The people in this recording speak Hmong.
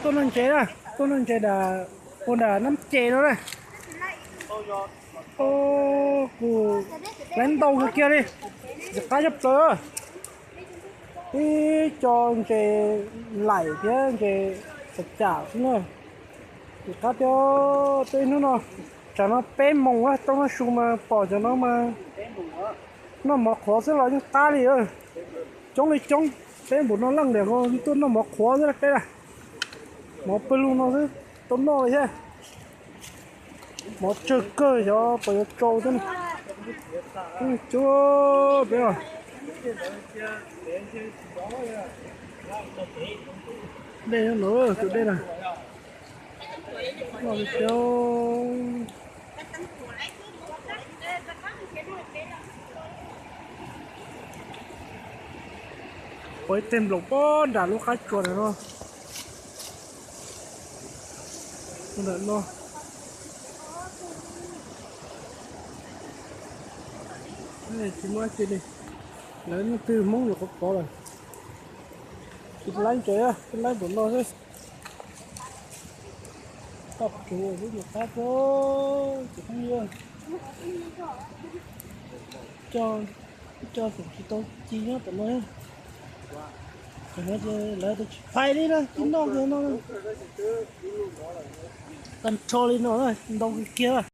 Tuaj noj ntses na, tuaj noj ntses puag nram Nab Ces no na. Kuj laiv ntau kawg kiag li, ntses qab tshaj plaws. Ib co ntses laim thiab ntses tsam tsam xwb na. Ntses qab thiab, tej hnub no tsam no peb moos roob Nab Su mas pom cov no mas noj mov qhuav xwb los yeej qab li. Coob li coob, peb npum no leej tias tuaj noj mov qhuav xwb peb na. Mov pawg lug no xwb tau noj li thiab. Mov tsawg kawg xyov puas yuav tsau thiab. Cua peb os. Dej no, tus dej na. Noj li thiab. Pom ib teg nploos pob nram lub qab tsua ntawm no. Ntawm no tsis muaj dab tsi li. Lawv leej twg Hmoob nyuam qhuav pov lawm. Tsis laib ntses, tsis laib npaum no xwb. Toj tsuv xwb mus qab tuaj, ces phooj ywg, coj, coj xeem tsis tau ci nyob tom no. Ces lawv tias tsis phais li na, ci noj kiag no. Tag nrho li no, ntau kiag.